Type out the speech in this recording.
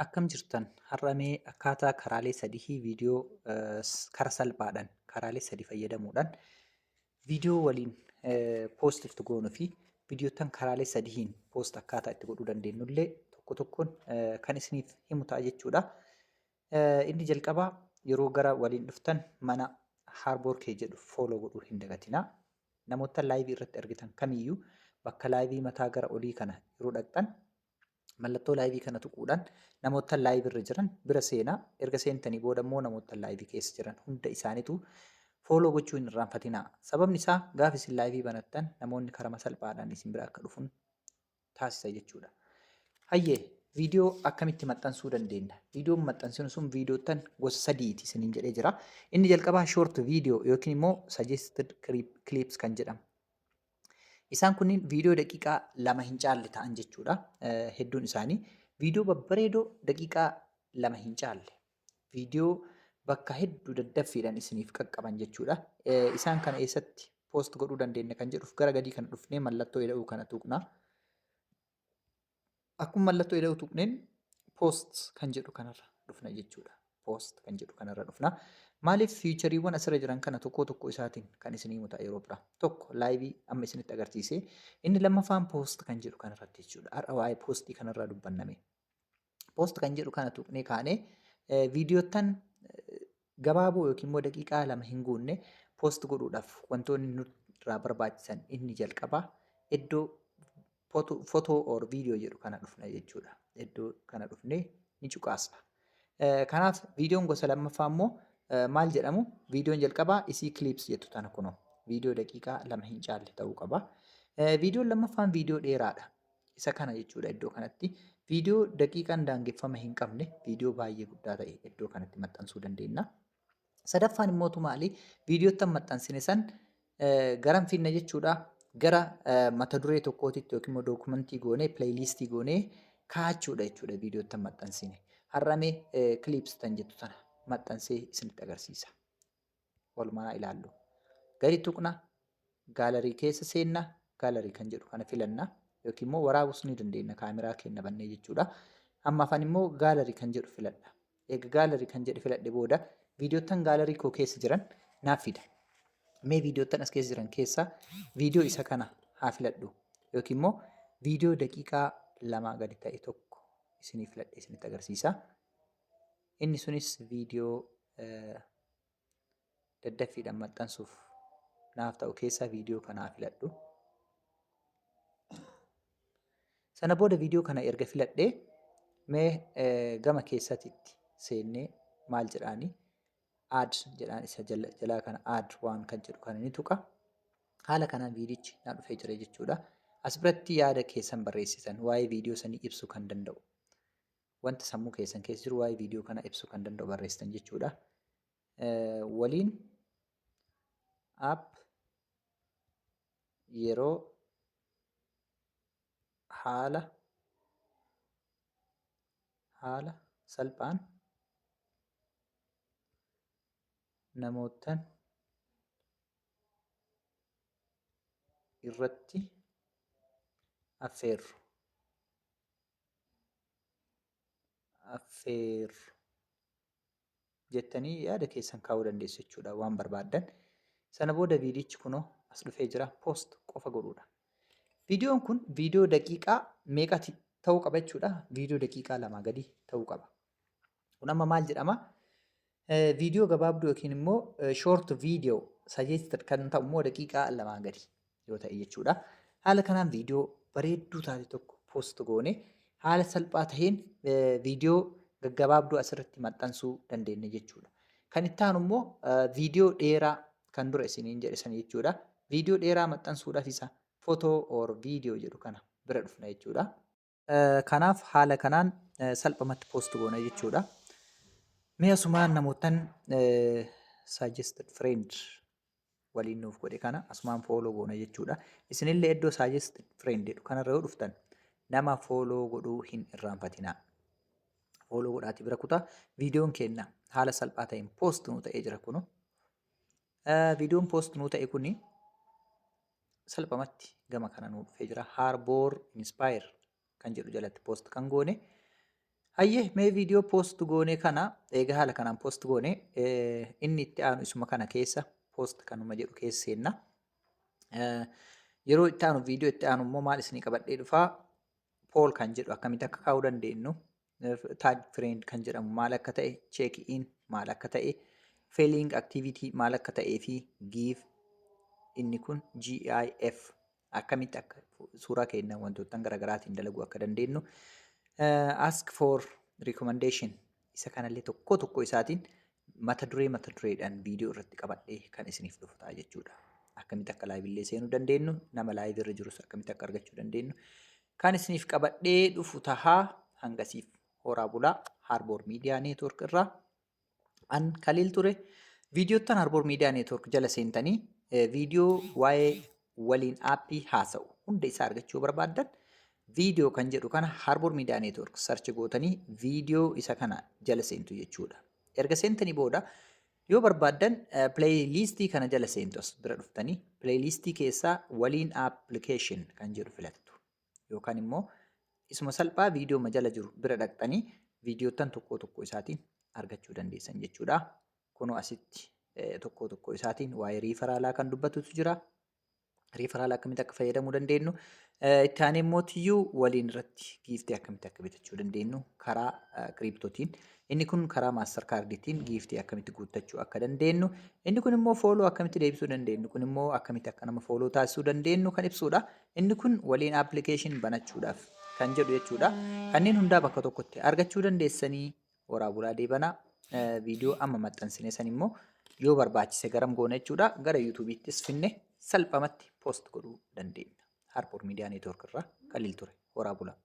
Akkam jirtan? Har'a mee akkaataa karaalee sadihii viidiyoo kara salphaadhaan karaalee sadi fayyadamuudhaan viidiyoo waliin poost itti goonuu fi viidiyoottan karaalee sadihiin poost akkaataa itti godhuu dandeenyullee tokko tokkoon kan isiniif himu ta'a jechuudha. Inni jalqabaa yeroo gara waliin dhuftan mana Harbour kee jedhu follow godhuu hin dagatinaa. Namoota live irratti argitan kamiyyuu bakka live mataa gara olii kana yeroo dhaqxan mallattoo live kana tuquudhaan namoota live irra jiran bira seenaa. Erga seentanii booda immoo namoota live keessa jiran hunda isaaniitu follow gochuu hin irraanfatinaa. Sababni isaa gaafa isin live banattan namoonni karama salphaadhaan isin bira akka dhufun taasisa jechuudha. Hayyee viidiyoo akkamitti maxxansuu dandeenya? Viidiyoon maxxansinu sun viidiyoottan gosa sadiiti isiniin jedhee jira. Inni jalqabaa short video yookiin immoo suggested clips kan jedhamu. Isaan kunniin viidiyoo daqiiqaa 2 hin caalle ta'an jechuudha. Hedduun isaanii viidiyoo babbareedoo daqiiqaa 2 hin caalle. Viidiyoo bakka hedduu daddaffiidhaan isiniif qaqqaban jechuudha. Isaan kana eessatti post godhuu dandeenya kan jedhuuf gara gadii kana dhufnee mallattoo ida'uu kana tuqna. Akkuma mallattoo ida'uu tuqneen post kan jedhu kanarra dhufna jechuudha. Post kan jedhu kanarra dhufna. Maaliif fiichariiwwan asirra jiran kana tokko tokko isaatiin kan isinii himu ta'a yeroo biraa. Tokko laayivii amma isinitti agarsiise. Inni lammaffaan post kan jedhu kanarratti jechuudha. Har'a waa'ee postii kanarraa dubbanname. Post kan jedhu kana tuqnee kaanee viidiyoottan gabaaboo yookiin immoo daqiiqaa 2 hin guunne post godhuudhaaf wantoonni nurraa barbaachisan inni jalqabaa iddoo photo or video jedhu kana dhufna jechuudha. Iddoo kana dhufnee ni cuqaasna. Kanaaf viidiyoon gosa lammaffaa immoo maal jedhamu? Viidiyoon jalqabaa isii clips jettu tana kunoo viidiyoo daqiiqaa 2 hin caalle ta'uu qaba. Viidiyoon lammaffaan viidiyoo dheeraadha. Isa kana jechuudha iddoo kanatti. Viidiyoo daqiiqaan daangeffama hin qabne viidiyoo baay'ee guddaa ta'e iddoo kanatti maxxansuu dandeenya. Sadaffaan immootu maali? Viidiyoottan maxxansine san garam finna jechuudha. Gara mata duree tokkootitti yookiin immoo dookumentii goonee pileeyiliistii goonee kaa'achuudha jechuudha viidiyoottan maxxansine. Har'a mee kiliips tan jettu tana maxxansee isinitti agarsiisa. Walumaa ilaallu. Gadi tuqna gaalarii keessa seenna gaalarii kan jedhu kana filanna yookiin immoo waraabuus ni dandeenya kaameraa keenya bannee jechuudha. Amma afaan immoo gaalarii kan jedhu filadha. Eega gaalarii kan jedhu filadhe booda viidiyoottan gaalarii koo keessa jiran naaf fida. Mee viidiyoottan as keessa jiran keessaa viidiyoo isa kana haa filadhu yookiin immoo viidiyoo daqiiqaa 2 gadi ta'e tokko isinii filadhe isinitti agarsiisa. Inni sunis viidiyoo daddaffiidhaan maxxansuuf naaf ta'u keessaa viidiyoo kanaa filadhu. Sana booda viidiyoo kana erga filadhee mee gama keessatitti seennee maal jedhaani add jedhaan isa jalaa kana add waan kan jedhu kana ni tuqa. Haala kanaan viidichi naa dhufee jira jechuudha. As biratti yaada keessan barreessitan waa'ee viidiyoo sanii ibsuu kan danda'u. Wanta sammuu keessan keessa jiru waa'ee viidiyoo kana ibsuu kan danda'u barreessitan jechuudha. Waliin app yeroo haala haala salphaan namoottan irratti affeerru. Affeerru jettanii yaada keessan kaa'uu dandeessu jechuudha waan barbaaddan. Sana booda viidiyichi kunoo as dhufee jira post qofa godhuudha. Viidiyoon kun viidiyoo daqiiqaa meeqati ta'uu qaba jechuudha. Viidiyoo daqiiqaa 2 gadi ta'uu qaba. Kun amma maal jedhama? Viidiyoo gabaabduu yookiin immoo short video suggested kan ta'u immoo daqiiqaa 2 gadi yoo ta'e jechuudha. Haala kanaan viidiyoo bareedduu taate tokko post goone haala salphaa taheen viidiyoo gaggabaabduu asirratti maxxansuu dandeenya jechuudha. Kan itti aanu immoo viidiyoo dheeraa kan dura isiniin jedhe sana jechuudha. Viidiyoo dheeraa maxxansuudhaaf isa photo or video jedhu kana bira dhufna jechuudha. Kanaaf haala kanaan salphumatti post goona jechuudha. Mee asumaan namootan suggested friend waliin nuuf godhe kana asumaan follow goona jechuudha. Isinillee iddoo suggested friend jedhu kanarra yoo dhuftan nama follow godhuu hin irraanfatinaa. Follow godhaatii bira kutaa. Viidiyoon keenya haala salphaa ta'een post nu ta'ee jira kunu. Viidiyoon post nu ta'e kuni salphumatti gama kana nuu dhufee jira. Harbour Inspire kan jedhu jalatti post kan goone. Hayyee, mee viidiyoo post goonee kana eega haala kanaan post goone, inni itti aanu isuma kana keessa post kanuma jedhu keessa seenna. Yeroo itti aanu, viidiyoo itti aanu immoo maal isinii qabadhee dhufaa? Poll kan jedhu akkamitti akka kaa'uu dandeenyu, tag friend kan jedhamu maal akka ta'e, check in maal akka ta'e, failing activity maal akka ta'ee fi GIF, inni kun GIF akkamitti akka suuraa keenya wantoota garaagaraatiin dalaguu akka dandeenyu, ask for recommendation, isa kanallee tokko tokko isaatiin mata duree mata dureedhaan viidiyoo irratti qabadhee kan isiniif dhufu ta'a jechuudha. Akkamitti akka liveillee seenuu dandeenyu, nama live irra jirus akkamitti akka argachuu dandeenyu kan isiniif qabadhee dhufu tahaa. Hangasiif horaa bulaa. Harbour Media Network irraa an Kaliil ture. Viidiyoottan Harbour Media Network jala seentanii viidiyoo waa'ee waliin aappii haasa'u hunda isaa argachuu barbaaddan, viidiyoo kan jedhu kana Harbour Media Network search gootanii viidiyoo isa kana jala seentu jechuudha. Erga seentanii booda yoo barbaaddan playlistii kana jala seentu, as bira dhuftanii playlistii keessaa waliin application kan jedhu filattu. Yookaan immoo isuma salphaa viidiyoo jala jiru bira dhaqxanii viidiyoottan tokko tokko isaatiin argachuu dandeessan jechuudha. Kunoo asitti tokko tokko isaatiin waa'ee referralaa kan dubbatutu jira. Referralaa akkamitti akka fayyadamuu dandeenyu. Itti aanee immoo tiyyuu waliin irratti giftii akkamitti akka bitachuu dandeenyu karaa cryptotiin. Inni kun karaa Mastercardiitiin giftii akkamitti guuttachuu akka dandeenyu. Inni kun immoo follow akkamitti deebisuu dandeenyu. Kun immoo akkamitti akka nama follow taasisuu dandeenyu kan ibsudha. Inni kun waliin application banachuudhaaf kan jedhu jechuudha. Kanneen hundaa bakka tokkotti argachuu dandeessanii. Horaa bulaa deebanaa. Viidiyoo amma maxxansine san immoo yoo barbaachise garam goona jechuudha. Gara YouTubeiittis finne salphamatti post godhuu dandeenya. Harbour Media Network irraa Kaliil ture. Horaa bulaa.